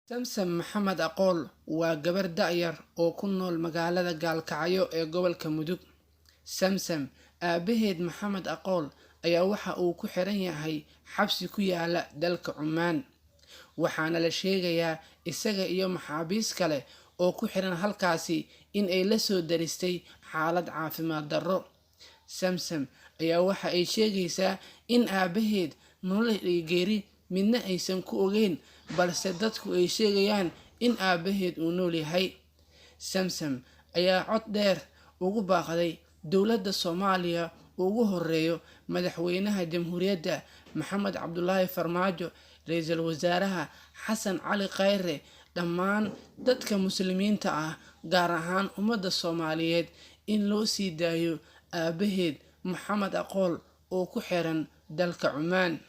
Samsam Maxamed Aqool waa gabar da'yar oo ku nool magaalada Gaalkacyo ee gobolka Mudug. Samsam aabaheed Maxamed Aqool ayaa waxa uu ku xiran yahay xabsi ku yaala dalka Cumaan, waxaana la sheegayaa isaga iyo maxaabiis kale oo ku xiran halkaasi in ay la soo daristay xaalad caafimaad darro. Samsam ayaa waxa ay sheegaysaa in aabaheed nolol iyo geeri midna aysan ku ogeyn, balse dadku ay sheegayaan in aabaheed uu nool yahay. Samsam ayaa cod dheer ugu baaqday dowladda Soomaaliya ugu horeeyo madaxweynaha Jamhuuriyadda Maxamed Cabdulaahi Farmaajo, ra'iisul wasaaraha Xasan Cali Khayre, dhammaan dadka muslimiinta ah, gaar ahaan ummadda Soomaaliyeed, in loo sii daayo aabaheed Maxamed Aqool oo ku xiran dalka Cumaan.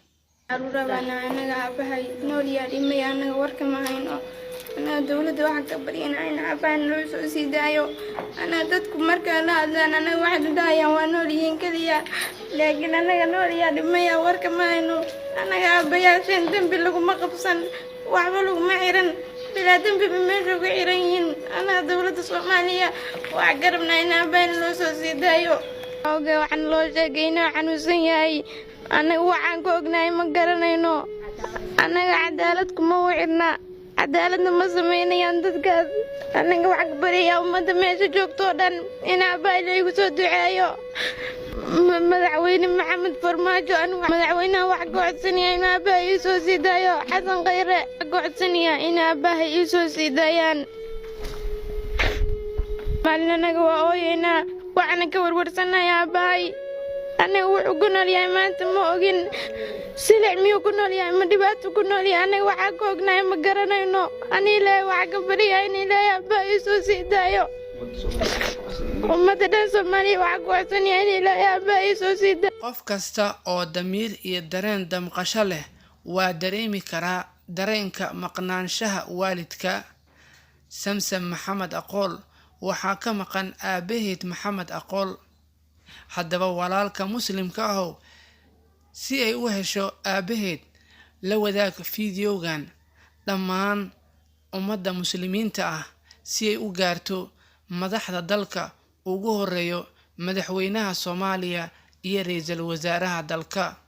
Caruura baana anaga, aabahay nool yaa dhimay, anaga warka ma hayno. Anaga dowladda waxaan ka baryana in aabahan loo soo sii daayo. Anaga dadku markaa la hadlaan, anaga waxay dhahayaan waa nool yihiin keliya, laakiin anaga nool yaa dhimaya warka ma hayno. Anaga aabayaasheen dembi laguma qabsan, waxba laguma xiran, bilaa dembiba meesha uga xiran yihiin. Anaga dowladda Soomaaliya waxaa garabnaa in aabahan loo soo sii daayo. Oga waxaan loo sheegay inuu xanuunsan yahay, annaga waxaan ka ognahay ma garanayno. Annaga cadaalad kuma u xirna, cadaaladna ma samaynayaan dadkaas. Annaga waxaan ka baryayaa ummadda meesha joogtoo dhan in aabbahay laygu soo duceeyo. Madaxweyne Maxamed Farmaajo, anigu madaxweynaha waxaan ka codsanayaa in aabbahay ii soo sii daayo. Xasan Khayre waxaan ka codsanayaa in aabbahay ii soo sii daayaan. Maalin annaga waa ooyeynaa, waxaana ka warwarsanahay aabbahay. Annaga wuxuu ku nool yahay maanta ma ogin. Silic miyuu ku nool yahay, ma dhibaato ku nool yahay? Annaga waxaa ka ognahay ma garanayno. Ani Ilaahay waxaa ka baryayaa in Ilaahay aabbaha ii soo sii daayo. Ummadda dhan Soomaaliya waxaa ku codsanayaa in Ilaahay aabbaha ii soo sii daayo. Qof kasta oo damiir iyo dareen damqasho leh waa dareemi karaa dareenka maqnaanshaha waalidka. Samsam Maxamed Aqool waxaa ka maqan aabaheed Maxamed Aqool. Haddaba walaalka muslimka ahow, si ay u hesho aabaheed, la wadaag fiidiyowgan dhammaan ummadda muslimiinta ah si ay u gaarto madaxda dalka, ugu horeeyo madaxweynaha Soomaaliya iyo ra'iisul wasaaraha dalka.